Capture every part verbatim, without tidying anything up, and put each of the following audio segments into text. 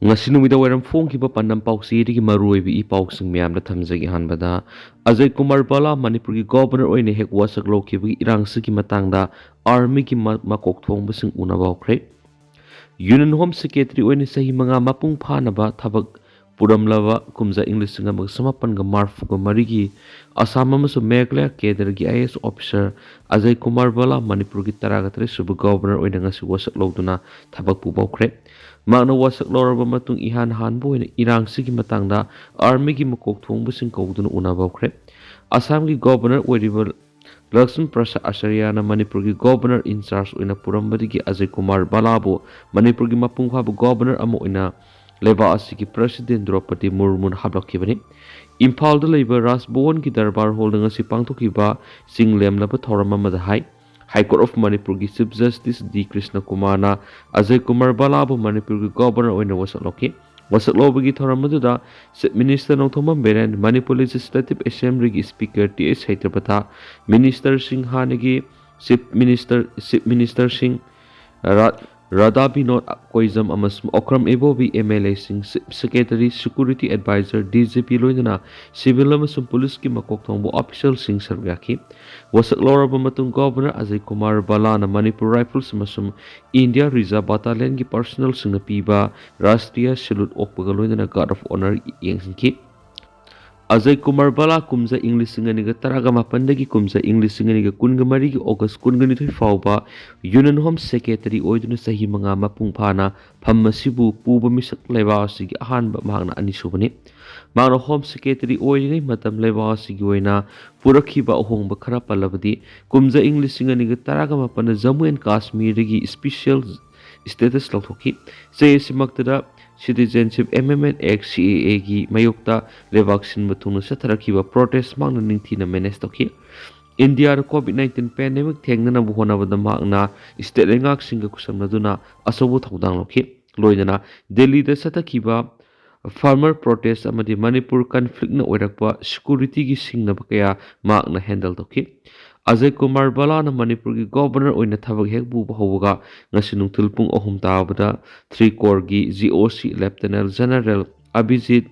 ꯉꯁꯤ ꯅꯨꯃꯤꯗꯥꯡ ꯋꯥꯏꯔꯝ ꯐꯣꯡꯈꯤꯕ ꯄꯥꯟꯗꯝ ꯄꯥꯎꯆꯦꯗꯒꯤ ꯃꯔꯨꯑꯣꯏꯕ ꯏ ꯄꯥꯎꯁꯤꯡ ꯃꯌꯥꯝꯗ ꯊꯝꯖꯒꯦ꯫ ꯑꯍꯥꯟꯕꯗ, ꯑꯖꯌ ꯀꯨꯃꯥꯔ ꯕꯂꯥ ꯃꯅꯤꯄꯨꯔꯒꯤ ꯒꯣꯕꯔꯅꯔ ꯑꯣꯏꯅ ꯍꯦꯛ ꯋꯥꯁꯛ ꯂꯧꯈꯤꯕꯒꯤ ꯏꯔꯥꯡꯁꯤꯒꯤ ꯃꯇꯥꯡꯗ ꯑꯥꯔꯃꯤꯒꯤ ꯃ-, ꯃꯀꯣꯛ ꯊꯣꯡꯕꯁꯤꯡ ꯎꯅꯕ ꯍꯧꯈ꯭ꯔꯦ꯫ ꯌꯨꯅꯤꯌꯟ ꯍꯣꯝ ꯁꯦꯀ꯭ꯔꯦꯇꯔꯤ ꯑꯣꯏꯅ ꯆꯍꯤ ꯃꯉꯥ ꯃꯄꯨꯡ ꯐꯥꯅꯕ ꯊꯕꯛ ꯄꯨꯔꯝꯂꯕ ꯀꯨꯝꯖꯥ ꯏꯪ ꯂꯤꯁꯤꯡ ꯑꯃꯒ ꯆꯃꯥꯄꯟꯒ ꯃꯔꯤꯐꯨꯒ ꯃꯔꯤꯒꯤ ꯑꯁꯥꯝ ꯑꯃꯁꯨꯡ ꯃꯦꯘꯥꯂꯌ ꯀꯦꯗꯔꯒꯤ I A S officer Ajay Kumar Bhalla ꯃꯅꯤꯄꯨꯔꯒꯤ ꯇꯔꯥꯒ ꯇꯔꯦꯠ ꯁꯨꯕ ꯒꯣꯕꯔꯅꯔ ꯑꯣꯏꯅ ꯉꯁꯤ ꯋꯥꯁꯛ ꯂꯧꯗꯨꯅ ꯊꯕꯛ ꯄꯨꯕ ꯍꯧꯈ꯭ꯔꯦ꯫ ꯃꯍꯥꯛꯅ ꯋꯥꯁꯛ ꯂꯧꯔꯕ ꯃꯇꯨꯡ ꯏꯍꯥꯟ ꯍꯥꯟꯕ ꯑꯣꯏꯅ ꯏꯔꯥꯡꯁꯤꯒꯤ ꯃꯇꯥꯡꯗ ꯑꯥꯔꯃꯤꯒꯤ ꯃꯀꯣꯛ ꯊꯣꯡꯕꯁꯤꯡ ꯀꯧꯗꯨꯅ ꯎꯅꯕ ꯍꯧꯈ꯭ꯔꯦ꯫ ꯑꯁꯥꯝꯒꯤ ꯒꯣꯕꯔꯅꯔ ꯑꯣꯏꯔꯤꯕ ꯂꯛꯁꯃꯟ ꯄ꯭ꯔꯁꯥꯗ ꯑꯆꯥꯔꯌꯥꯅ ꯃꯅꯤꯄꯨꯔꯒꯤ ꯒꯣꯕꯔꯅꯔ ꯏꯟ ꯆꯥꯔꯖ ꯑꯣꯏꯅ ꯄꯨꯔꯝꯕꯗꯒꯤ ꯑꯖꯌ ꯀꯨꯃꯥꯔ ꯕꯂꯥꯕꯨ ꯃꯅꯤꯄꯨꯔꯒꯤ ꯃꯄꯨꯡ ꯐꯥꯕ ꯒꯣꯕꯔꯅꯔ ꯑꯃ ꯑꯣꯏꯅ ꯂꯩꯕꯥꯛ ꯑꯁꯤꯒꯤ ꯄ꯭ꯔꯁꯤꯗꯦꯟ ꯗ꯭ꯔꯧꯄꯗꯤ ꯃꯨꯔꯃꯨꯅ ꯍꯥꯞꯂꯛꯈꯤꯕꯅꯤ꯫ ꯏꯝꯐꯥꯜꯗ ꯂꯩꯕ ꯔꯥꯖ ꯚꯋꯟꯒꯤ ꯗꯔꯕꯥꯔ ꯍꯣꯜꯗ ꯉꯁꯤ ꯄꯥꯡꯊꯣꯛꯈꯤꯕ ꯆꯤꯡ ꯂꯦꯝꯂꯕ ꯊꯧꯔꯝ ꯑꯃꯗ ꯍꯥꯏ, ꯍꯥꯏ ꯀꯣꯔꯠ ꯑꯣꯐ ꯃꯅꯤꯄꯨꯔꯒꯤ ꯆꯤꯐ ꯖꯁꯇꯤꯁ ꯗꯤ ꯀ꯭ꯔꯤꯁꯅ ꯀꯨꯃꯥꯔꯅ ꯑꯖꯌ ꯀꯨꯃꯥꯔ ꯕꯂꯥꯕꯨ ꯃꯅꯤꯄꯨꯔꯒꯤ ꯒꯣꯕꯔꯅꯔ ꯑꯣꯏꯅ ꯋꯥꯁꯛ ꯂꯧꯈꯤ꯫ ꯋꯥꯁꯛ ꯂꯧꯕꯒꯤ ꯊꯧꯔꯝ ꯑꯗꯨꯗ chief minister Nongthombam Biren, Manipur legislative ꯑꯦꯁꯦꯝꯕ꯭ꯂꯤꯒꯤ ꯁ꯭ꯄꯤꯀꯔ ꯇꯤ ꯑꯦꯁ ꯁꯇ꯭ꯌꯕ꯭ꯔꯇꯥ, ꯃꯤꯅꯤꯁꯇꯔꯁꯤꯡ, ꯍꯥꯟꯅꯒꯤ ꯆꯤꯐ ꯃꯤꯅꯤꯁꯇꯔ, ꯆꯤꯐ ꯃꯤꯅꯤꯁꯇꯔꯁꯤꯡ ꯔꯥ-, ꯔꯥꯙꯥ ꯕꯤꯅꯣꯗ ꯀꯣꯏꯖꯝ ꯑꯃꯁꯨꯡ ꯑꯣꯀ꯭ꯔꯝ ꯏꯕꯣꯕꯤ, ꯑꯦꯝ ꯑꯦꯜ ꯑꯦꯁꯤꯡ, chief secretary, security adviser, D G P ꯂꯣꯏꯅꯅ ꯁꯤꯚꯤꯜ ꯑꯃꯁꯨꯡ ꯄꯨꯂꯤꯁꯀꯤ ꯃꯀꯣꯛ ꯊꯣꯡꯕ ꯑꯣꯐꯤꯁꯤꯌꯦꯜꯁꯤꯡ ꯁꯔꯨꯛ ꯌꯥꯈꯤ꯫ ꯋꯥꯁꯛ ꯂꯧꯔꯕ ꯃꯇꯨꯡ ꯒꯣꯕꯔꯅꯔ ꯑꯖꯌ ꯀꯨꯃꯥꯔ ꯕꯂꯥꯅ ꯃꯅꯤꯄꯨꯔ ꯔꯥꯏꯐꯜꯁ ꯑꯃꯁꯨꯡ ꯏꯟꯗꯤꯌꯥ ꯔꯤꯖꯥꯔꯚ ꯕꯠꯇꯥꯂꯤꯌꯟꯒꯤ ꯄꯔꯁꯅꯦꯜꯁꯤꯡꯅ ꯄꯤꯕ ꯔꯥꯁꯇ꯭ꯔꯤꯌꯥ ꯁꯦꯂꯨꯠ ꯑꯣꯛꯄꯒ ꯂꯣꯏꯅꯅ ꯒꯥꯔꯗ ꯑꯣꯐ ꯑꯣꯅꯔ ꯌꯦꯡꯁꯤꯟꯈꯤ꯫ ꯑꯖꯌ ꯀꯨꯃꯥꯔ ꯕꯂꯥ ꯀꯨꯝꯖꯥ ꯏꯪ ꯂꯤꯁꯤꯡ ꯑꯅꯤꯒ ꯇꯔꯥꯒ ꯃꯥꯄꯟꯗꯒꯤ ꯀꯨꯝꯖꯥ ꯏꯪ ꯂꯤꯁꯤꯡ ꯑꯅꯤꯒ ꯀꯨꯟꯒ ꯃꯔꯤꯒꯤ ꯑꯣꯒꯁ ꯀꯨꯟꯒ ꯅꯤꯊꯣꯏ ꯐꯥꯎꯕ ꯌꯨꯅꯤꯌꯟ ꯍꯣꯝ ꯁꯦꯀ꯭ꯔꯦꯇꯔꯤ ꯑꯣꯏꯗꯨꯅ ꯆꯍꯤ ꯃꯉꯥ ꯃꯄꯨꯡ ꯐꯥꯅ ꯐꯝ ꯑꯁꯤꯕꯨ ꯄꯨꯕ ꯃꯤꯁꯛ ꯂꯩꯕꯥꯛ ꯑꯁꯤꯒꯤ ꯑꯍꯥꯟꯕ ꯃꯍꯥꯛꯅ ꯑꯅꯤꯁꯨꯕꯅꯤ꯫ ꯃꯍꯥꯛꯅ ꯍꯣꯝ ꯁꯦꯀ꯭ꯔꯦꯇꯔꯤ ꯑꯣꯏꯔꯤꯉꯩ ꯃꯇꯝ ꯂꯩꯕꯥꯛ ꯑꯁꯤꯒꯤ ꯑꯣꯏꯅ ꯄꯨꯔꯛꯈꯤꯕ ꯑꯍꯣꯡꯕ ꯈꯔ ꯄꯜꯂꯕꯗꯤ, ꯀꯨꯝꯖꯥ ꯏꯪ ꯂꯤꯁꯤꯡ ꯑꯅꯤꯒ ꯇꯔꯥꯒ ꯃꯥꯄꯟꯗ ꯖꯝꯃꯨ ꯑꯦꯟ ꯀꯥꯁꯃꯤꯔꯗꯒꯤ ꯁ꯭ꯄꯤꯁꯦꯜ ꯁ꯭ꯇꯦꯇꯁ ꯂꯧꯊꯣꯛꯈꯤ꯫ ꯆꯍꯤ ꯑꯁꯤꯃꯛꯇꯗ ꯁꯤꯇꯤꯖꯦꯟꯁꯤꯞ ꯑꯦꯃꯦꯟꯗꯃꯦꯟꯠ ꯑꯦꯛꯠ, ꯁꯤ ꯑꯦ ꯑꯦꯒꯤ ꯃꯥꯌꯣꯛꯇ ꯂꯩꯕꯥꯛ ꯁꯤꯟꯕ ꯊꯨꯡꯅ ꯆꯠꯊꯔꯛꯈꯤꯕ ꯄ꯭ꯔꯣꯇꯦꯁ ꯃꯍꯥꯛꯅ ꯅꯤꯡꯊꯤꯅ ꯃꯦꯅꯦꯖ ꯇꯧꯈꯤ꯫ ꯏꯟꯗꯤꯌꯥꯗ ꯀꯣꯚꯤꯗ ꯅꯥꯏꯟꯇꯤꯟ ꯄꯦꯟꯗꯦꯃꯤꯛ ꯊꯦꯡꯅꯅꯕ ꯍꯣꯠꯅꯕꯗ ꯃꯍꯥꯛꯅ ꯁ꯭ꯇꯦꯠ ꯂꯩꯉꯥꯛꯁꯤꯡꯒ ꯈꯨꯠꯁꯝꯅꯗꯨꯅ ꯑꯆꯧꯕ ꯊꯧꯗꯥꯡ ꯂꯧꯈꯤ꯫ ꯂꯣꯏꯅꯅ ꯗꯦꯜꯂꯤꯗ ꯆꯠꯊꯈꯤꯕ ꯐꯥꯔꯃꯔ ꯄ꯭ꯔꯣꯇꯦꯁ ꯑꯃꯗꯤ ꯃꯅꯤꯄꯨꯔ ꯀꯟꯐ꯭ꯂꯤꯛꯅ ꯑꯣꯏꯔꯛꯄ ꯁꯦꯀ꯭ꯌꯨꯔꯤꯇꯤꯒꯤ ꯁꯤꯡꯅꯕ ꯀꯌꯥ ꯃꯍꯥꯛꯅ ꯍꯦꯟꯗꯜ ꯇꯧꯈꯤ꯫ ꯑꯖꯌ ꯀꯨꯃꯥꯔ ꯕꯂꯥꯅ ꯃꯅꯤꯄꯨꯔꯒꯤ ꯒꯣꯚꯔꯅꯔ ꯑꯣꯏꯅ ꯊꯕꯛ ꯍꯦꯛ ꯄꯨꯕ ꯍꯧꯕꯒ ꯉꯁꯤ ꯅꯨꯡꯊꯤꯜ ꯄꯨꯡ ꯑꯍꯨꯝ ꯇꯥꯕꯗ ꯊ꯭ꯔꯤ ꯀꯣꯔꯒꯤ ꯖꯤ ꯑꯣ ꯁꯤ ꯂꯦꯐꯇꯤꯅꯦꯟ ꯖꯦꯅꯔꯦꯜ ꯑꯚꯤꯖꯤꯠ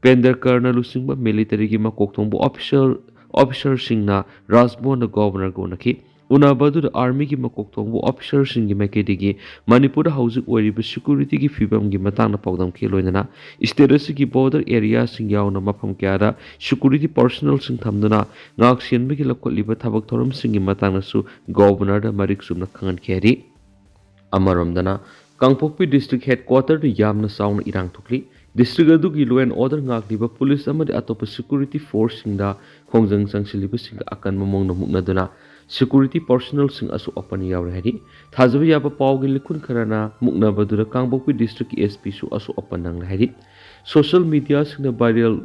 ꯄꯦꯟꯗꯔꯀꯔꯅ ꯂꯨꯆꯤꯡꯕ ꯃꯤꯂꯤꯇꯔꯤꯒꯤ ꯃꯀꯣꯛ ꯊꯣꯡꯕ ꯑꯣꯐꯤꯁꯔ ꯑꯣꯐꯤꯁꯔꯁꯤꯡꯅ ꯔꯥꯖꯚꯕꯟꯗ ꯒꯣꯚꯔꯅꯔꯒ ꯎꯅꯈꯤ꯫ ꯎꯅꯕ ꯑꯗꯨꯗ ꯑꯥꯔꯃꯤꯒꯤ ꯃꯀꯣꯛ ꯊꯣꯡꯕ ꯑꯣꯐꯤꯁꯔꯁꯤꯡꯒꯤ ꯃꯥꯏꯀꯩꯗꯒꯤ ꯃꯅꯤꯄꯨꯔꯗ ꯍꯧꯖꯤꯛ ꯑꯣꯏꯔꯤꯕ ꯁꯦꯀ꯭ꯌꯨꯔꯤꯇꯤꯒꯤ ꯐꯤꯕꯝꯒꯤ ꯃꯇꯥꯡꯗ ꯄꯥꯎꯗꯝꯈꯤ, ꯂꯣꯏꯅꯅ ꯁ꯭ꯇꯦꯠ ꯑꯁꯤꯒꯤ ꯕꯣꯔꯗꯔ ꯑꯦꯔꯤꯌꯥꯁꯤꯡ ꯌꯥꯎꯅ ꯃꯐꯝ ꯀꯌꯥꯗ ꯁꯦꯀ꯭ꯌꯨꯔꯤꯇꯤ ꯄꯔꯁꯣꯅꯦꯜꯁꯤꯡ ꯊꯝꯗꯨꯅ ꯉꯥꯛꯁꯦꯟꯕꯒꯤ ꯂꯧꯈꯠꯂꯤꯕ ꯊꯕꯛ ꯊꯧꯔꯝꯁꯤꯡꯒꯤ ꯃꯇꯥꯡꯗꯁꯨ ꯒꯣꯚꯔꯅꯔꯗ ꯃꯔꯤꯛ ꯆꯨꯝꯅ ꯈꯪꯍꯟꯈꯤ ꯍꯥꯏꯔꯤ꯫ ꯑꯃꯔꯣꯝꯗꯅ, ꯀꯥꯡꯄꯣꯛꯄꯤ ꯗꯤꯁꯇ꯭ꯔꯤꯛ ꯍꯦꯗꯀ꯭ꯋꯥꯇꯔꯗ ꯌꯥꯝꯅ ꯆꯥꯎꯅ ꯏꯔꯥꯡ ꯊꯣꯛꯂꯤ꯫ ꯗꯤꯁꯇ꯭ꯔꯤꯛ ꯑꯗꯨꯒꯤ ꯂꯣ ꯑꯦꯟ ꯑꯣꯔꯗꯔ ꯉꯥꯛꯂꯤꯕ ꯄꯨꯂꯤꯁ ꯑꯃꯗꯤ ꯑꯇꯣꯞꯄ ꯁꯦꯀ꯭ꯌꯨꯔꯤꯇꯤ ꯐꯣꯔꯁꯁꯤꯡꯗ ꯈꯣꯡꯖꯪ ꯆꯪꯁꯤꯜꯂꯤꯕꯁꯤꯡꯒ ꯑꯀꯟꯕ ꯃꯑꯣꯡꯗ ꯃꯨꯛꯅꯗꯨꯅ ꯁꯦꯀ꯭ꯌꯨꯔꯤꯇꯤ ꯄꯔꯁꯣꯅꯦꯜꯁꯤꯡ ꯑꯁꯣꯛ ꯑꯄꯟ ꯌꯥꯎꯔꯦ ꯍꯥꯏꯔꯤ꯫ ꯊꯥꯖꯕ ꯌꯥꯕ ꯄꯥꯎꯒꯤ ꯂꯤꯈꯨꯟ ꯈꯔꯅ ꯃꯨꯛꯅꯕꯗꯨꯗ ꯀꯥꯡꯄꯣꯛꯄꯤ ꯗꯤꯁꯇ꯭ꯔꯤꯛꯀꯤ ꯑꯦꯁ ꯄꯤꯁꯨ ꯑꯁꯣꯛ ꯑꯄꯟ ꯅꯪꯂꯦ ꯍꯥꯏꯔꯤ꯫ ꯁꯣꯁꯤꯌꯦꯜ ꯃꯤꯗꯤꯌꯥꯁꯤꯡꯗ ꯚꯥꯏꯔꯦꯜ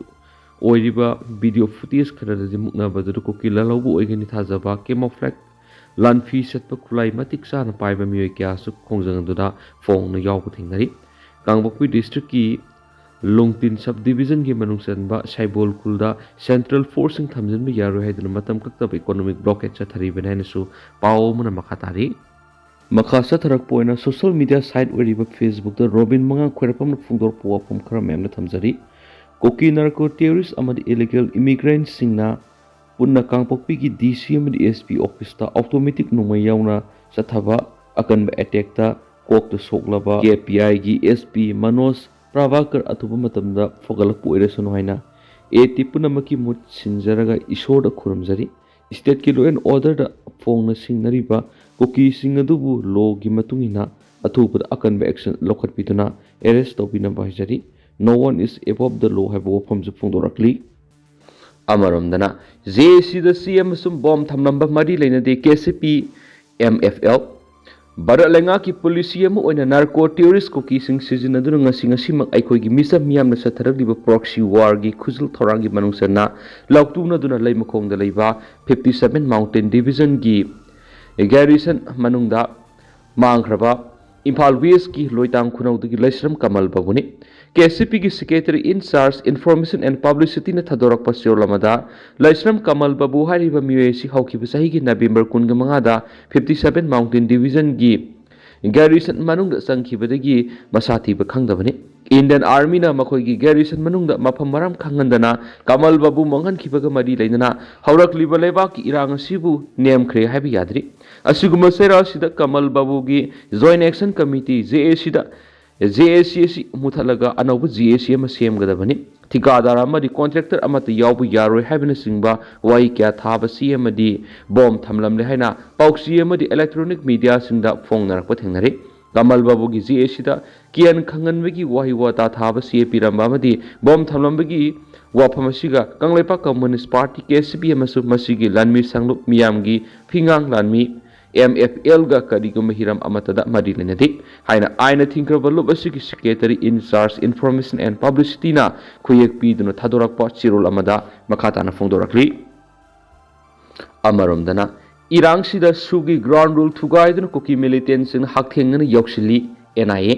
ꯑꯣꯏꯔꯤꯕ ꯚꯤꯗꯤꯑꯣ ꯐꯨꯇꯦꯖ ꯈꯔꯗꯗꯤ ꯃꯨꯛꯅꯕꯗꯨꯗ ꯀꯨꯀꯤ ꯂꯥꯜꯍꯧꯕ ꯑꯣꯏꯒꯅꯤ ꯊꯥꯖꯕ ꯀꯦꯃꯣꯐ꯭ꯂꯦꯛ ꯂꯥꯟꯐꯤ ꯆꯠꯄ ꯈꯨꯠꯂꯥꯏ ꯃꯇꯤꯛ ꯆꯥꯅ ꯄꯥꯏꯕ ꯃꯤꯑꯣꯏ ꯀꯌꯥꯁꯨ ꯈꯣꯡꯖꯪ ꯑꯗꯨꯗ ꯐꯣꯡꯅ ꯌꯥꯎꯕ ꯊꯦꯡꯅꯔꯤ꯫ ꯀꯥꯡꯄꯣꯛꯄꯤ ꯗꯤꯁꯇ꯭ꯔꯤꯛꯀꯤ ꯂꯣꯡꯇꯤꯟ ꯁꯕ ꯗꯤꯕꯤꯖꯟꯒꯤ ꯃꯅꯨꯡ ꯆꯟꯕ ꯁꯥꯏꯕꯣꯜ ꯈꯨꯜꯗ ꯁꯦꯟꯇ꯭ꯔꯦꯜ ꯐꯣꯔꯁꯁꯤꯡ ꯊꯝꯖꯤꯟꯕ ꯌꯥꯔꯣꯏ ꯍꯥꯏꯗꯨꯅ ꯃꯇꯝ ꯀꯛꯇꯕ ꯏꯀꯣꯅꯣꯃꯤꯛ ꯕ꯭ꯂꯣꯀꯦꯠ ꯆꯠꯊꯔꯤꯕꯅꯤ ꯍꯥꯏꯅꯁꯨ ꯄꯥꯎ ꯑꯃꯅ ꯃꯈꯥ ꯇꯥꯔꯤ꯫ ꯃꯈꯥ ꯆꯠꯊꯔꯛꯄ ꯑꯣꯏꯅ ꯁꯣꯁꯤꯌꯦꯜ ꯃꯤꯗꯤꯌꯥ ꯁꯥꯏꯠ ꯑꯣꯏꯔꯤꯕ ꯐꯦꯁꯕꯨꯛꯇ ꯔꯣꯕꯤꯟ ꯃꯉꯥꯡ ꯈ꯭ꯋꯥꯏꯔꯥꯛꯄꯝꯅ ꯐꯣꯡꯗꯣꯔꯛꯄ ꯋꯥꯐꯝ ꯈꯔ ꯃꯌꯥꯝꯅ ꯊꯝꯖꯔꯤ꯫ ꯀꯨꯀꯤ ꯅꯥꯔꯀꯣ ꯇꯦꯔꯣꯔꯤꯁ ꯑꯃꯗꯤ ꯏꯂꯤꯒꯦꯜ ꯏꯃꯤꯒ꯭ꯔꯦꯟꯠꯁꯤꯡꯅ ꯄꯨꯟꯅ ꯀꯥꯡꯄꯣꯛꯄꯤꯒꯤ ꯗꯤ ꯁꯤ ꯑꯃꯗꯤ ꯑꯦꯁ ꯄꯤ ꯑꯣꯐꯤꯁꯇ ꯑꯣꯇꯣꯃꯦꯇꯤꯛ ꯅꯣꯡꯃꯩ ꯌꯥꯎꯅ ꯆꯠꯊꯕ ꯑꯀꯟꯕ ꯑꯦꯇꯦꯛꯇ ꯀꯣꯛꯇ ꯁꯣꯛꯂꯕ ꯀꯦ ꯄꯤ ꯑꯥꯏꯒꯤ ꯑꯦꯁ ꯄꯤ ꯃꯅꯣꯖ ꯄ꯭ꯔꯚꯥꯀꯔ ꯑꯊꯨꯕ ꯃꯇꯝꯗ ꯐꯒꯠꯂꯛꯄ ꯑꯣꯏꯔꯁꯅꯨ ꯍꯥꯏꯅ ꯑꯦ ꯇꯤ ꯄꯨꯝꯅꯃꯛꯀꯤ ꯃꯍꯨꯠ ꯁꯤꯟꯖꯔꯒ ꯏꯁꯣꯔꯗ ꯈꯨꯔꯨꯝꯖꯔꯤ꯫ ꯁ꯭ꯇꯦꯠꯀꯤ ꯂꯣ ꯑꯦꯟ ꯑꯣꯔꯗꯔꯗ ꯐꯣꯡꯅ ꯁꯤꯡꯅꯔꯤꯕ ꯀꯨꯀꯤꯁꯤꯡ ꯑꯗꯨꯕꯨ ꯂꯣꯒꯤ ꯃꯇꯨꯡ ꯏꯟꯅ ꯑꯊꯨꯕꯗ ꯑꯀꯟꯕ ꯑꯦꯛꯁꯟ ꯂꯧꯈꯠꯄꯤꯗꯨꯅ ꯑꯦꯔꯦꯁ ꯇꯧꯕꯤꯅꯕ ꯍꯥꯏꯖꯔꯤ꯫ No one is above the law ꯍꯥꯏꯕ ꯋꯥꯐꯝꯁꯨ ꯐꯣꯡꯗꯣꯔꯛꯂꯤ꯫ ꯑꯃꯔꯣꯝꯗꯅ, ꯖꯦ ꯑꯦ ꯁꯤꯗ ꯆꯦ ꯑꯃꯁꯨꯡ ꯕꯣꯝ ꯊꯝꯂꯝꯕ ꯃꯔꯤ ꯂꯩꯅꯗꯦ K C P M F L. Bharat ꯂꯩꯉꯥꯛꯀꯤ ꯄꯣꯂꯤꯁꯤ ꯑꯃ ꯑꯣꯏꯅ ꯅꯥꯔꯀꯣ ꯇꯦꯔꯣꯔꯤꯁ ꯀꯨꯀꯤꯁꯤꯡ ꯁꯤꯖꯤꯟꯅꯗꯨꯅ ꯉꯁꯤ ꯉꯁꯤꯃꯛ ꯑꯩꯈꯣꯏꯒꯤ ꯃꯤꯆꯝ ꯃꯤꯌꯥꯝꯅ ꯆꯠꯊꯔꯛꯂꯤꯕ ꯄ꯭ꯔꯣꯛꯁꯤ ꯋꯥꯔꯒꯤ ꯈꯨꯖꯤꯜ ꯊꯧꯔꯥꯡꯒꯤ ꯃꯅꯨꯡ ꯆꯟꯅ ꯂꯥꯎꯇꯨꯅꯗꯨꯅ ꯂꯩꯃꯈꯣꯡꯗ ꯂꯩꯕ ꯐꯤꯐꯇꯤ ꯁꯚꯦꯟ ꯃꯥꯎꯟꯇꯦꯟ ꯗꯤꯕꯤꯖꯟꯒꯤ ꯒꯦꯔꯤꯁꯟ ꯃꯅꯨꯡꯗ ꯃꯥꯡꯈ꯭ꯔꯕ ꯏꯝꯐꯥꯜ ꯋꯦꯁꯀꯤ ꯂꯣꯏꯇꯥꯡ ꯈꯨꯅꯧꯗꯒꯤ ꯂꯩꯁ꯭ꯔꯝ ꯀꯃꯜ ꯕꯥꯕꯨꯅꯤ꯫ ꯀꯦ ꯁꯤ ꯄꯤꯒꯤ Secretary in Charge Information and Publicityꯅ ꯊꯥꯗꯣꯔꯛꯄ ꯆꯦꯔꯣꯜ ꯑꯃꯗ, ꯂꯩꯁ꯭ꯔꯝ ꯀꯃꯜ ꯕꯥꯕꯨ ꯍꯥꯏꯔꯤꯕ ꯃꯤꯑꯣꯏ ꯑꯁꯤ ꯍꯧꯈꯤꯕ ꯆꯍꯤꯒꯤ ꯅꯕꯦꯝꯕꯔ ꯀꯨꯟꯒ ꯃꯉꯥꯗ fifty seven Mountain Divisionꯒꯤ garrison ꯃꯅꯨꯡꯗ ꯆꯪꯈꯤꯕꯗꯒꯤ ꯃꯁꯥ ꯊꯤꯕ ꯈꯪꯗꯕꯅꯤ꯫ Indian Armyꯅ ꯃꯈꯣꯏꯒꯤ garrison ꯃꯅꯨꯡꯗ ꯃꯐꯝ ꯃꯔꯝ ꯈꯪꯍꯟꯗꯅ ꯀꯃꯜ ꯕꯥꯕꯨ ꯃꯥꯡꯍꯟꯈꯤꯕꯒ ꯃꯔꯤ ꯂꯩꯅꯅ ꯍꯧꯔꯛꯂꯤꯕ ꯂꯩꯕꯥꯛꯀꯤ ꯏꯔꯥꯡ ꯑꯁꯤꯕꯨ ꯅꯦꯝꯈ꯭ꯔꯦ ꯍꯥꯏꯕ ꯌꯥꯗ꯭ꯔꯤ꯫ ꯑꯁꯤꯒꯨꯝꯕ ꯆꯩꯔꯥꯎ ꯑꯁꯤꯗ ꯀꯃꯜ ꯕꯥꯕꯨꯒꯤ Joint Action Committee, J A Cꯗ J A C ꯑꯁꯤ ꯃꯨꯊꯠꯂꯒ ꯑꯅꯧꯕ J A C ꯑꯃ ꯁꯦꯝꯒꯗꯕꯅꯤ꯫ ꯊꯤꯀꯥꯗꯥꯔ ꯑꯃꯗꯤ contractor ꯑꯃꯠꯇ ꯌꯥꯎꯕ ꯌꯥꯔꯣꯏ ꯍꯥꯏꯕꯅꯆꯤꯡꯕ ꯋꯥꯍꯩ ꯀꯌꯥ ꯊꯥꯕ ꯆꯦ ꯑꯃꯗꯤ ꯕꯣꯝ ꯊꯝꯂꯝꯂꯦ ꯍꯥꯏꯅ ꯄꯥꯎꯆꯦ ꯑꯃꯗꯤ electronic mediaꯁꯤꯡꯗ ꯐꯣꯡꯅꯔꯛꯄ ꯊꯦꯡꯅꯔꯤ꯫ ꯀꯃꯜ ꯕꯥꯕꯨꯒꯤ J A Cꯗ ꯀꯤꯌꯟ ꯈꯪꯍꯟꯕꯒꯤ ꯋꯥꯍꯩ ꯋꯥꯇꯥ ꯊꯥꯕ ꯆꯦ ꯄꯤꯔꯝꯕ ꯑꯃꯗꯤ ꯕꯣꯝ ꯊꯝꯂꯝꯕꯒꯤ ꯋꯥꯐꯝ ꯑꯁꯤꯒ Kangleipak Communist Party, K C P, ꯑꯃꯁꯨꯡ ꯃꯁꯤꯒꯤ ꯂꯥꯟꯃꯤ ꯁꯪꯂꯨꯞ ꯃꯤꯌꯥꯝꯒꯤ ꯐꯤꯉꯥꯡ ꯂꯥꯟꯃꯤ M F Lꯒ ꯀꯔꯤꯒꯨꯝꯕ ꯍꯤꯔꯝ ꯑꯃꯠꯇꯗ ꯃꯔꯤ ꯂꯩꯅꯗꯦ ꯍꯥꯏꯅ ꯑꯥꯏꯟꯅ ꯊꯤꯡꯈ꯭ꯔꯕ ꯂꯨꯞ ꯑꯁꯤꯒꯤ Secretary in Charge Information and Publicityꯅ ꯈꯨꯌꯦꯛ ꯄꯤꯗꯨꯅ ꯊꯥꯗꯣꯔꯛꯄ ꯆꯦꯔꯣꯜ ꯑꯃꯗ ꯃꯈꯥ ꯇꯥꯅ ꯐꯣꯡꯗꯣꯔꯛꯂꯤ꯫ ꯑꯃꯔꯣꯝꯗꯅ, ꯏꯔꯥꯡꯁꯤꯗ ꯁꯨꯒꯤ ground rule ꯊꯨꯒꯥꯏꯗꯨꯅ ꯀꯨꯀꯤ militantꯁꯤꯡꯅ ꯍꯛꯊꯦꯡꯅꯅ ꯌꯧꯁꯤꯜꯂꯤ꯫ N I A꯫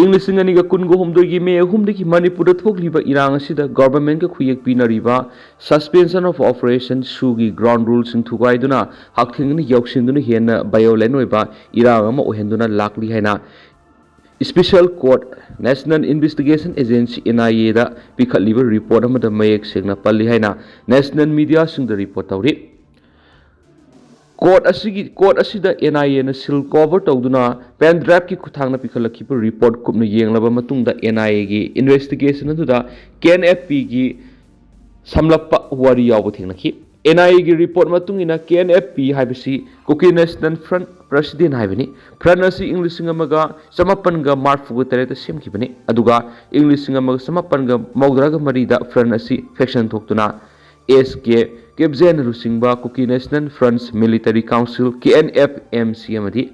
ꯏꯪ ꯂꯤꯁꯤꯡ ꯑꯅꯤꯒ ꯀꯨꯟꯒ ꯍꯨꯝꯗꯣꯏꯒꯤ ꯃꯦ ꯑꯍꯨꯝꯗꯒꯤ ꯃꯅꯤꯄꯨꯔꯗ ꯊꯣꯛꯂꯤꯕ ꯏꯔꯥꯡ ꯑꯁꯤꯗ governmentꯀ ꯈꯨꯌꯦꯛ ꯄꯤꯅꯔꯤꯕ Suspension of Operation ꯁꯨꯒꯤ ground ruleꯁꯤꯡ ꯊꯨꯒꯥꯏꯗꯨꯅ ꯍꯛꯊꯦꯡꯅꯅ ꯌꯧꯁꯤꯟꯗꯨꯅ ꯍꯦꯟꯅ violent ꯑꯣꯏꯕ ꯏꯔꯥꯡ ꯑꯃ ꯑꯣꯏꯍꯟꯗꯨꯅ ꯂꯥꯛꯂꯤ ꯍꯥꯏꯅ Special Court, National Investigation Agency, N I Aꯗ ꯄꯤꯈꯠꯂꯤꯕ report ꯑꯃꯗ ꯃꯌꯦꯛ ꯁꯦꯡꯅ ꯄꯜꯂꯤ ꯍꯥꯏꯅ national mediaꯁꯤꯡꯗ report ꯇꯧꯔꯤ꯫ Court ꯑꯁꯤꯒꯤ, court ꯑꯁꯤꯗ N I Aꯅ seal cover ꯇꯧꯗꯨꯅ pen driveꯀꯤ ꯈꯨꯠꯊꯥꯡꯗ ꯄꯤꯈꯠꯂꯛꯈꯤꯕ report ꯀꯨꯞꯅ ꯌꯦꯡꯂꯕ ꯃꯇꯨꯡꯗ N I Aꯒꯤ investigation ꯑꯗꯨꯗ K N F Pꯒꯤ ꯁꯝꯂꯞꯄ ꯋꯥꯔꯤ ꯌꯥꯎꯕ ꯊꯦꯡꯅꯈꯤ꯫ N I Aꯒꯤ report ꯃꯇꯨꯡ ꯏꯟꯅ K N F P ꯍꯥꯏꯕꯁꯤ Kuki National Front President ꯍꯥꯏꯕꯅꯤ꯫ Front ꯑꯁꯤ ꯏꯪ ꯂꯤꯁꯤꯡ ꯑꯃꯒ ꯆꯃꯥꯄꯟꯒ ꯃꯔꯐꯨꯒ ꯇꯔꯦꯠꯇ ꯁꯦꯝꯈꯤꯕꯅꯤ, ꯑꯗꯨꯒ ꯏꯪ ꯂꯤꯁꯤꯡ ꯑꯃꯒ ꯆꯃꯥꯄꯟꯒ ꯃꯧꯗ꯭ꯔꯥꯒ ꯃꯔꯤꯗ front ꯑꯁꯤ faction ꯊꯣꯛꯇꯨꯅ S K ꯀꯦꯞꯖꯦꯟꯅ ꯂꯨꯆꯤꯡꯕ Kuki National Front's Military Council, K N F M C, ꯑꯃꯗꯤ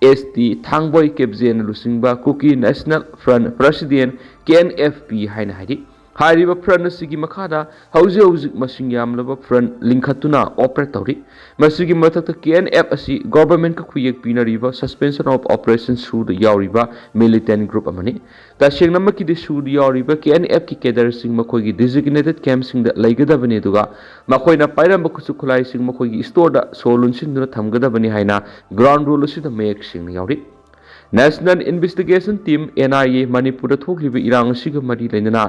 S T ꯊꯥꯡꯕꯣꯏ ꯀꯦꯞꯖꯦꯟꯅ ꯂꯨꯆꯤꯡꯕ Kuki National Front President, K N F P ꯍꯥꯏꯅ ꯍꯥꯏꯔꯤ꯫ ꯍꯥꯏꯔꯤꯕ front ꯑꯁꯤꯒꯤ ꯃꯈꯥꯗ ꯍꯧꯖꯤꯛ ꯍꯧꯖꯤꯛ ꯃꯁꯤꯡ ꯌꯥꯝꯂꯕ front ꯂꯤꯡꯈꯠꯇꯨꯅ operate ꯇꯧꯔꯤ꯫ ꯃꯁꯤꯒꯤ ꯃꯊꯛꯇ K N F ꯑꯁꯤ governmentꯀ ꯈꯨꯌꯦꯛ ꯄꯤꯅꯔꯤꯕ suspension of operation ꯁꯨꯗ ꯌꯥꯎꯔꯤꯕ militant group ꯑꯃꯅꯤ꯫ ꯇꯁꯦꯡꯅꯃꯛꯀꯤꯗꯤ ꯁꯨꯗ ꯌꯥꯎꯔꯤꯕ K N Fꯀꯤ cadreꯁꯤꯡ ꯃꯈꯣꯏꯒꯤ designated campꯁꯤꯡꯗ ꯂꯩꯒꯗꯕꯅꯤ, ꯑꯗꯨꯒ ꯃꯈꯣꯏꯅ ꯄꯥꯏꯔꯝꯕ ꯈꯨꯠꯁꯨ ꯈꯨꯠꯂꯥꯏꯁꯤꯡ ꯃꯈꯣꯏꯒꯤ storeꯗ ꯁꯣ ꯂꯣꯟꯁꯤꯟꯗꯨꯅ ꯊꯝꯒꯗꯕꯅꯤ ꯍꯥꯏꯅ ground rule ꯑꯁꯤꯗ ꯃꯌꯦꯛ ꯁꯦꯡꯅ ꯌꯥꯎꯔꯤ꯫ National Investigation Team, N I A, ꯃꯅꯤꯄꯨꯔꯗ ꯊꯣꯛꯂꯤꯕ ꯏꯔꯥꯡ ꯑꯁꯤꯒ ꯃꯔꯤ ꯂꯩꯅꯅ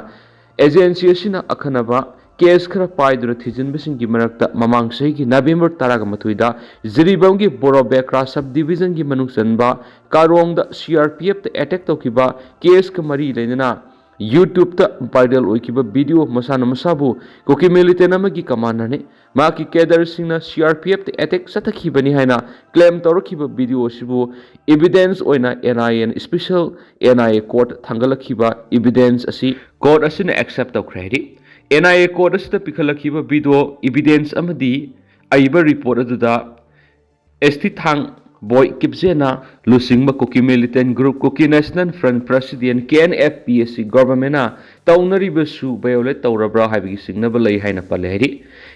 agency ꯑꯁꯤꯅ ꯑꯈꯟꯅꯕ case ꯈꯔ ꯄꯥꯏꯗꯨꯅ ꯊꯤꯖꯤꯟꯕꯁꯤꯡꯒꯤ ꯃꯔꯛꯇ ꯃꯃꯥꯡ ꯆꯍꯤꯒꯤ November ꯇꯔꯥꯒ ꯃꯥꯊꯣꯏꯗ ꯖꯤꯔꯤꯕꯥꯝꯒꯤ ꯕꯣꯔꯣꯕꯦꯀ꯭ꯔꯥ sub divisionꯒꯤ ꯃꯅꯨꯡ ꯆꯟꯕ ꯀꯥꯔꯣꯡꯗ C R P Fꯇ attack ꯇꯧꯈꯤꯕ caseꯀ ꯃꯔꯤ ꯂꯩꯅꯅ YouTubeꯇ viral ꯑꯣꯏꯈꯤꯕ video, ꯃꯁꯥꯅ ꯃꯁꯥꯕꯨ ꯀꯨꯀꯤ militant ꯑꯃꯒꯤ commanderꯅꯤ, ꯃꯍꯥꯛꯀꯤ cadreꯁꯤꯡꯅ C R P Fꯇ attack ꯆꯠꯊꯈꯤꯕꯅꯤ ꯍꯥꯏꯅ claim ꯇꯧꯔꯛꯈꯤꯕ video ꯑꯁꯤꯕꯨ evidence ꯑꯣꯏꯅ N I Aꯅ special N I A court ꯊꯥꯡꯒꯠꯂꯛꯈꯤꯕ evidence ꯑꯁꯤ court ꯑꯁꯤꯅ accept ꯇꯧꯈ꯭ꯔꯦ ꯍꯥꯏꯔꯤ꯫ N I A court ꯑꯁꯤꯗ ꯄꯤꯈꯠꯂꯛꯈꯤꯕ video evidence ꯑꯃꯗꯤ ꯑꯏꯕ report ꯑꯗꯨꯗ S T ꯊꯥꯡꯕꯣꯏ ꯀꯤꯞꯖꯦꯅ ꯂꯨꯆꯤꯡꯕ ꯀꯨꯀꯤ militant group Kuki National Front President, K N F P, ꯑꯁꯤ governmentꯅ ꯇꯧꯅꯔꯤꯕꯁꯨ violate ꯇꯧꯔꯕ꯭ꯔꯥ ꯍꯥꯏꯕꯒꯤ ꯆꯤꯡꯅꯕ ꯂꯩ ꯍꯥꯏꯅ ꯄꯜꯂꯦ ꯍꯥꯏꯔꯤ꯫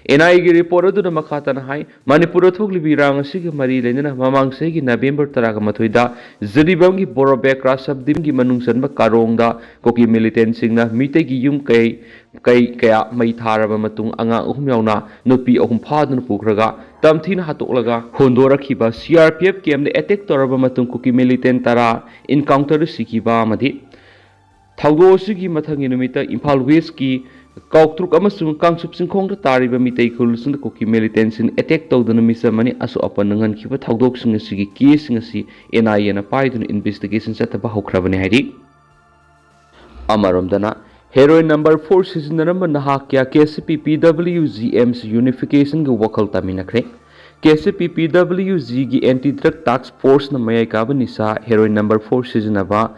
N I Aꯒꯤ report ꯑꯗꯨꯅ ꯃꯈꯥ ꯇꯥꯅ ꯍꯥꯏ, ꯃꯅꯤꯄꯨꯔꯗ ꯊꯣꯛꯂꯤꯕ ꯏꯔꯥꯡ ꯑꯁꯤꯒ ꯃꯔꯤ ꯂꯩꯅꯅ ꯃꯃꯥꯡ ꯆꯍꯤꯒꯤ November ꯇꯔꯥꯒ ꯃꯥꯊꯣꯏꯗ ꯖꯤꯔꯤꯕꯥꯝꯒꯤ ꯕꯣꯔꯣꯕꯦꯀ꯭ꯔꯥ sub divisionꯒꯤ ꯃꯅꯨꯡ ꯆꯟꯕ ꯀꯥꯔꯣꯡꯗ ꯀꯨꯀꯤ militantꯁꯤꯡꯅ ꯃꯤꯇꯩꯒꯤ ꯌꯨꯝ ꯀꯩ ꯀꯩ ꯀꯌꯥ ꯃꯩ ꯊꯥꯔꯕ ꯃꯇꯨꯡ, ꯑꯉꯥꯡ ꯑꯍꯨꯝ ꯌꯥꯎꯅ ꯅꯨꯄꯤ ꯑꯍꯨꯝ ꯐꯥꯗꯨꯅ ꯄꯨꯈ꯭ꯔꯒ ꯇꯝꯊꯤꯅ ꯍꯥꯠꯇꯣꯛꯂꯒ ꯍꯣꯟꯗꯣꯔꯛꯈꯤꯕ, C R P F campꯗ attack ꯇꯧꯔꯕ ꯃꯇꯨꯡ ꯀꯨꯀꯤ militant ꯇꯔꯥ encounterꯗ ꯁꯤꯈꯤꯕ ꯑꯃꯗꯤ ꯊꯧꯗꯣꯛ ꯑꯁꯤꯒꯤ ꯃꯊꯪꯒꯤ ꯅꯨꯃꯤꯠꯇ ꯏꯝꯐꯥꯜ Westꯀꯤ ꯀꯥꯎꯇ꯭ꯔꯨꯛ ꯑꯃꯁꯨꯡ ꯀꯥꯡꯆꯨꯞ ꯆꯤꯡꯈꯣꯡꯗ ꯇꯥꯔꯤꯕ ꯃꯤꯇꯩ ꯈꯨꯜꯁꯤꯡꯗ ꯀꯨꯀꯤ militantꯁꯤꯡꯅ attack ꯇꯧꯗꯨꯅ ꯃꯤꯆꯝ ꯑꯅꯤ ꯑꯁꯣꯛ ꯑꯄꯟ ꯅꯪꯍꯟꯈꯤꯕ ꯊꯧꯗꯣꯛꯁꯤꯡ ꯑꯁꯤꯒꯤ caseꯁꯤꯡ ꯑꯁꯤ N I Aꯅ ꯄꯥꯏꯗꯨꯅ investigation ꯆꯠꯊꯕ ꯍꯧꯈ꯭ꯔꯕꯅꯤ ꯍꯥꯏꯔꯤ꯫ ꯑꯃꯔꯣꯝꯗꯅ, heroin number four ꯁꯤꯖꯤꯟꯅꯔꯝꯕ ꯅꯍꯥ ꯀꯌꯥ K C P P W G M C unificationꯒꯤ ꯋꯥꯈꯜ ꯇꯥꯃꯤꯟꯅꯈ꯭ꯔꯦ꯫ K C P P W Gꯒꯤ anti drug task forceꯅ ꯃꯌꯥꯏ ꯀꯥꯕ ꯅꯤꯁꯥ heroin number four ꯁꯤꯖꯤꯟꯅꯕ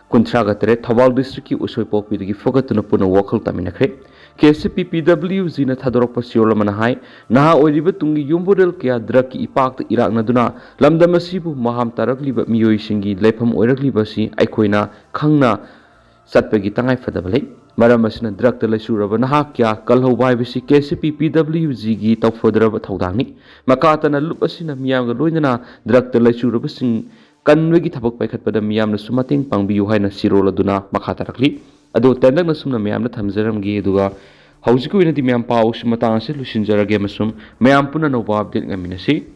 ꯀꯨꯟꯊ꯭ꯔꯥꯒ ꯇꯔꯦꯠ ꯊꯧꯕꯥꯜ districtꯀꯤ ꯎꯁꯣꯏꯄꯣꯛꯄꯤꯗꯒꯤ ꯐꯨꯒꯠꯇꯨꯅ ꯄꯨꯟꯅ ꯋꯥꯈꯜ ꯇꯥꯃꯤꯟꯅꯈ꯭ꯔꯦ꯫ K C P P W Gꯅ ꯊꯥꯗꯣꯔꯛꯄ ꯆꯦꯔꯣꯜ ꯑꯃꯅ ꯍꯥꯏ, ꯅꯍꯥ ꯑꯣꯏꯔꯤꯕ ꯇꯨꯡꯒꯤ ꯌꯨꯝꯕꯨꯔꯦꯜ ꯀꯌꯥ drugꯀꯤ ꯏꯄꯥꯛꯇ ꯏꯔꯥꯛꯅꯗꯨꯅ ꯂꯝꯗꯝ ꯑꯁꯤꯕꯨ ꯃꯍꯥꯝ ꯇꯥꯔꯛꯂꯤꯕ ꯃꯤꯑꯣꯏꯁꯤꯡꯒꯤ ꯂꯩꯐꯝ ꯑꯣꯏꯔꯛꯂꯤꯕ ꯑꯁꯤ ꯑꯩꯈꯣꯏꯅ ꯈꯪꯅ ꯆꯠꯄꯒꯤ ꯇꯉꯥꯏꯐꯗꯕ ꯂꯩ꯫ ꯃꯔꯝ ꯑꯁꯤꯅ ꯗ꯭ꯔꯛꯇ ꯂꯩꯆꯨꯔꯕ ꯅꯍꯥ ꯀꯌꯥ ꯀꯜꯍꯧꯕ ꯍꯥꯏꯕꯁꯤ ꯀꯦ ꯁꯤ ꯄꯤ ꯄꯤ ꯗꯕ꯭ꯂꯤꯎ ꯖꯤꯒꯤ ꯇꯧꯐꯗ꯭ꯔꯕ ꯊꯧꯗꯥꯡꯅꯤ꯫ ꯃꯈꯥ ꯇꯥꯅ ꯂꯨꯞ ꯑꯁꯤꯅ ꯃꯤꯌꯥꯝꯒ ꯂꯣꯏꯅꯅ ꯗ꯭ꯔꯛꯇ ꯂꯩꯆꯨꯔꯕꯁꯤꯡ ꯀꯟꯕꯒꯤ ꯊꯕꯛ ꯄꯥꯏꯈꯠꯄꯗ ꯃꯤꯌꯥꯝꯅꯁꯨ ꯃꯇꯦꯡ ꯄꯥꯡꯕꯤꯌꯨ ꯍꯥꯏꯅ ꯁꯤꯔꯣꯜ ꯑꯗꯨꯅ ꯃꯈꯥ ꯇꯥꯔꯛꯂꯤ꯫ ꯑꯗꯣ ꯇꯦꯟꯇꯛꯅ ꯁꯨꯝꯅ ꯃꯌꯥꯝꯗ ꯊꯝꯖꯔꯝꯒꯦ, ꯑꯗꯨꯒ ꯍꯧꯖꯤꯛꯀꯤ ꯑꯣꯏꯅꯗꯤ ꯃꯌꯥꯝ ꯄꯥꯎ ꯑꯁꯤ ꯃꯇꯥꯡ ꯑꯁꯤ ꯂꯣꯏꯁꯤꯟꯖꯔꯒꯦ ꯑꯃꯁꯨꯡ ꯃꯌꯥꯝ ꯄꯨꯟꯅ ꯑꯅꯧꯕ ꯑꯞꯗꯦꯠ ꯉꯥꯏꯃꯤꯟꯅꯁꯤ꯫